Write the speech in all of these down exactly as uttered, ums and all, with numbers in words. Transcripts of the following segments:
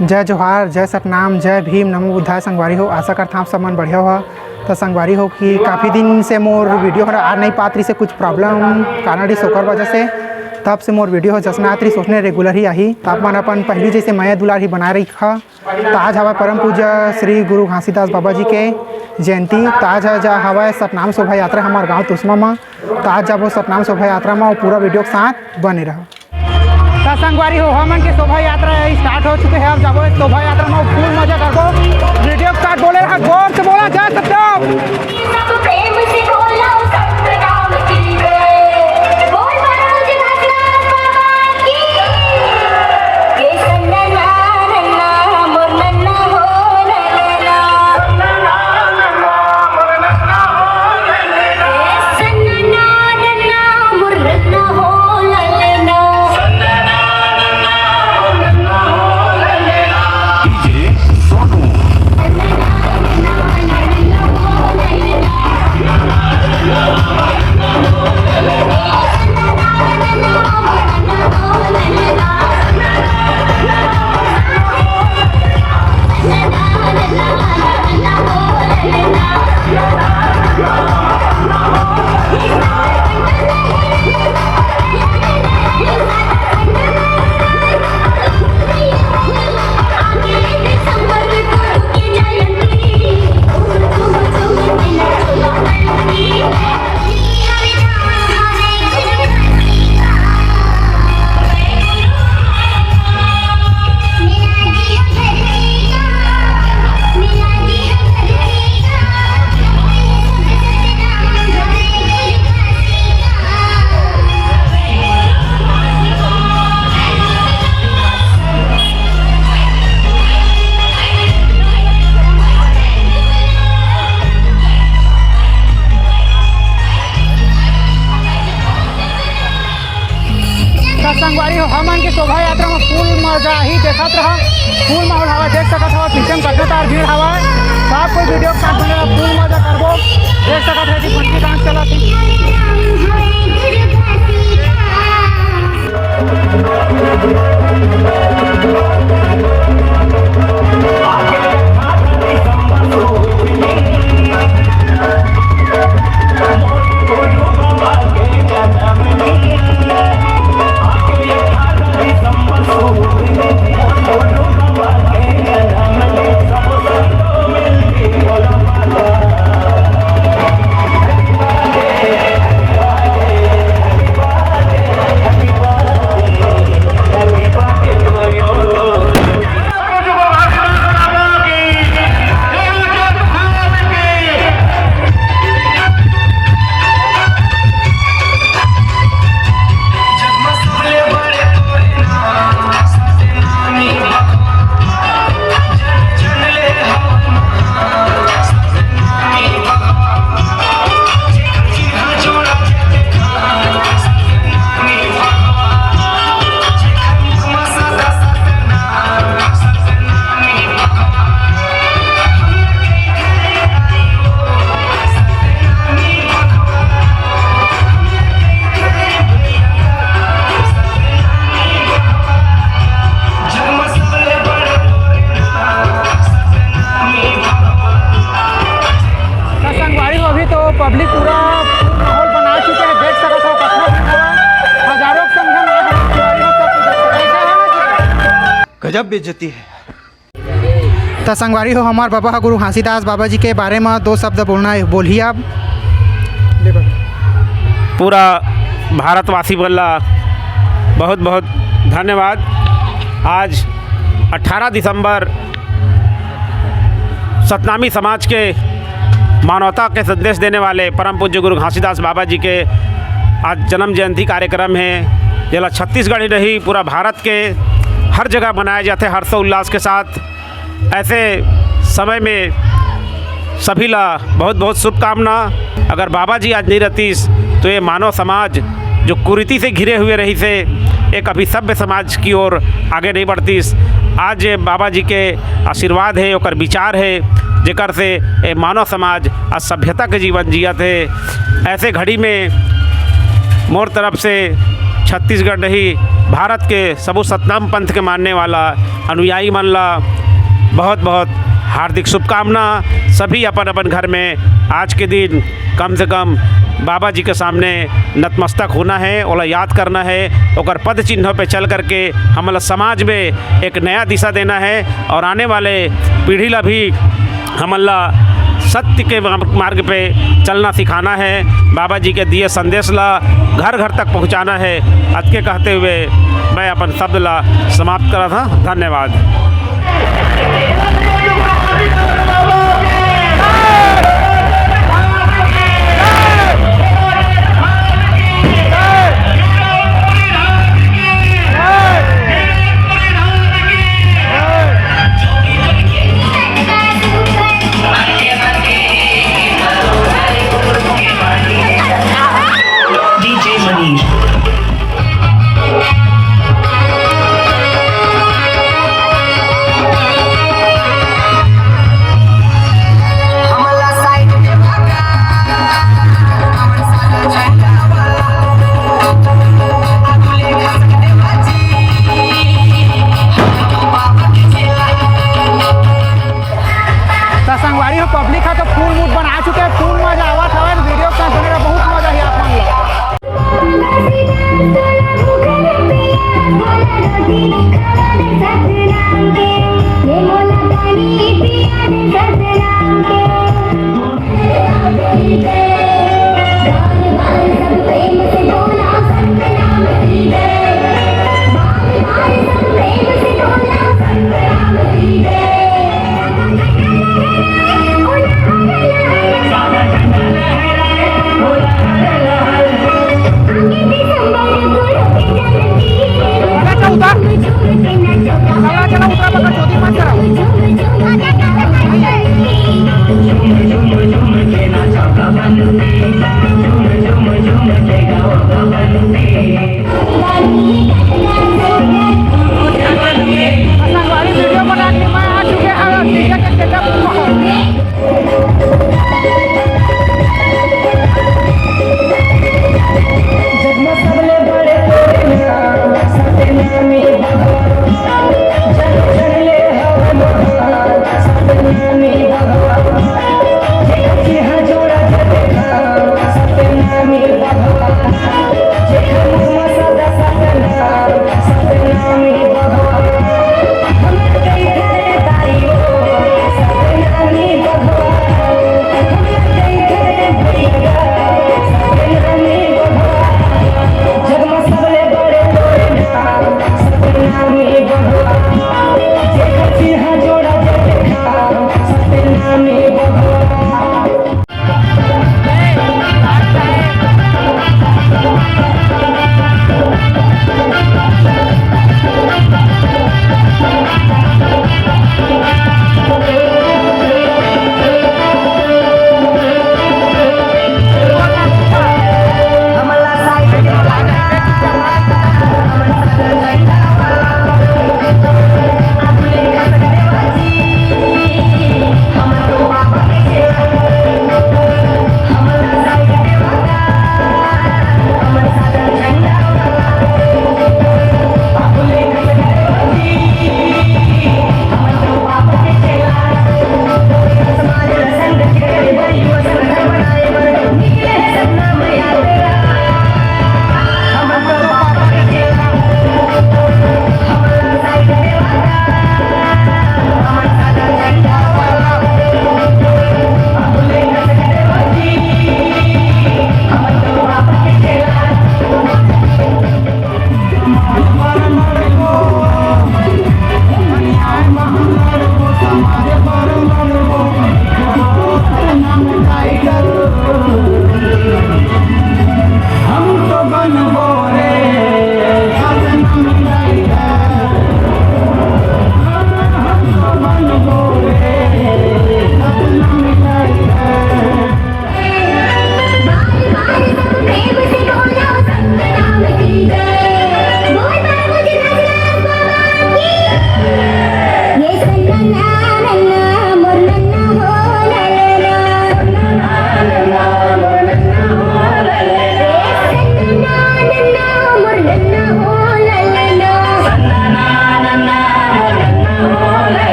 जय जोहार, जय सतनाम, जय भीम, नमो बुद्धाय संगवारी हो। आशा करथंव आप सब मन बढ़िया हो। त संगवारी हो कि काफ़ी दिन से मोर वीडियो हर आ नहीं पात रहिस हे, कुछ प्रॉब्लम कारण रहिस ओकर वजह से। तब से मोर वीडियो हो जसना आत रहिस ओसने रेगुलर ही आही। त आप मन अपन पहली जैसे मया दुलार ही बनाए रखा। त आज हवय परम पूज्य श्री गुरु घासीदास बाबा जी के जयंती। त आज ह-, जा हवय सतनाम शोभा यात्रा हमार गांव तुसमा म। त आज जाबो सतनाम शोभा यात्रा म, पूरा वीडियो के साथ बने रहो। त संगवारी हो, हमन के शोभा यात्रा स्टार्ट हो चुके हे। अब जाबो शोभा यात्रा म, फुल मजा करबो। वीडियो के साथ बोले रहा, जोर से बोला, जय सतनाम। सब प्रेम से बोलो, सतनाम की जय। बोल परम पूज्य घासीदास बाबा की। ये सन्ना ना नन्ना, मोर नन्ना हो नन्ना। त संगवारी हो, हमन के शोभा यात्रा में फुल मजा ही देखत रहा, फुल माहौल हवा देख सकत हवा, पीछे में कतना तार भीड़ हवा। सब कोई वीडियो के साथ बने रहा, फुल मजा करबो। देख सकत हवा कि पंछी डांस चलत हे। त संगवारी हो, अभी तो पब्लिक पूरा माहौल बना चुके हैं, देख सकत हो कतना भीड़ हवा, हजारों के संख्या में आए हैं संगवारी हो, सब कुछ कैसा है ना? गजब बेइज्जती है। त संगवारी हो, हमार बाबा ह गुरु घासीदास बाबा जी के बारे में दो शब्द बोलना है, बोलिए आप। पूरा भारतवासी मन ला बहुत बहुत धन्यवाद। आज अठारह दिसंबर सतनामी समाज के मानवता के संदेश देने वाले परम पूज्य गुरु घासीदास बाबा जी के आज जन्म जयंती कार्यक्रम है, जेला छत्तीसगढ़ ही नहीं, पूरा भारत के हर जगह मनाया जाते हर्षोल्लास के साथ। ऐसे समय में सभी ला बहुत बहुत शुभकामना। अगर बाबा जी आज नहीं रहतीस तो ये मानव समाज जो कुरीति से घिरे हुए रहिसे, एक अभिसभ्य समाज की ओर आगे नहीं बढ़तीस। आज ये बाबा जी के आशीर्वाद है, ओकर विचार है, जेकर से ये मानव समाज आज सभ्यता के जीवन जियत है। ऐसे घड़ी में मोर तरफ से छत्तीसगढ़ नहीं, भारत के सबू सतनाम पंथ के मानने वाला अनुयायी मन ला बहुत बहुत हार्दिक शुभकामना। सभी अपन अपन घर में आज के दिन कम से कम बाबा जी के सामने नतमस्तक होना है, ओला याद करना है, ओकर पद चिन्हों पे चल करके हमला समाज में एक नया दिशा देना है और आने वाले पीढ़ी ला भी हमन ला सत्य के मार्ग पे चलना सिखाना है। बाबा जी के दिए संदेश ला घर घर तक पहुँचाना है। अतके कहते हुए मैं अपन शब्द ला समाप्त करत हँव। धन्यवाद। त संगवारी हो, पब्लिक ह तो फुल मूड बना चुके हे, फुल मजा आवत हवय। वीडियो के साथ बने रहो, बहुत मजा ही आप मन ला।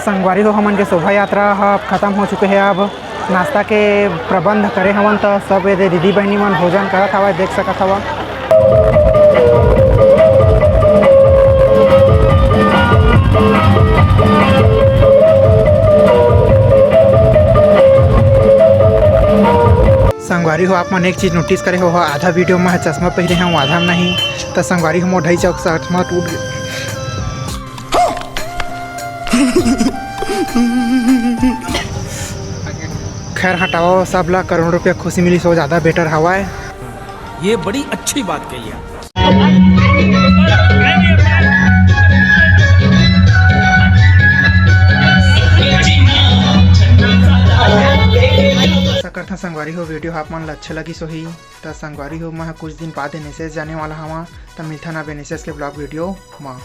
संगवारी हो, हमन के शोभा यात्रा ह अब खत्म हो चुके हे। अब नाश्ता के प्रबंध करे हवन, त सब एदे दीदी बहिनी मन भोजन करत हवय, देख सकत हव। संगवारी हो, आप मन एक चीज नोटिस करे हो, आधा वीडियो में चश्मा पहिरे हूँ, आधा में नहीं। त संगवारी हो, मोर ढई चौक चश्मा टूट गे। खैर हटाओ, सब ला करोड़ रुपया खुशी मिली, सो ज्यादा बेटर हवाए। ये बड़ी अच्छी बात कही आप। आशा करथन संगवारी हो, वीडियो आप मन ला अच्छा लगिस होही। त संगवारी हो, मैं कुछ दिन बाद एन एस एस जाने वाला हवा, त मिलथन अब एन एस एस के ब्लॉग वीडियो मा।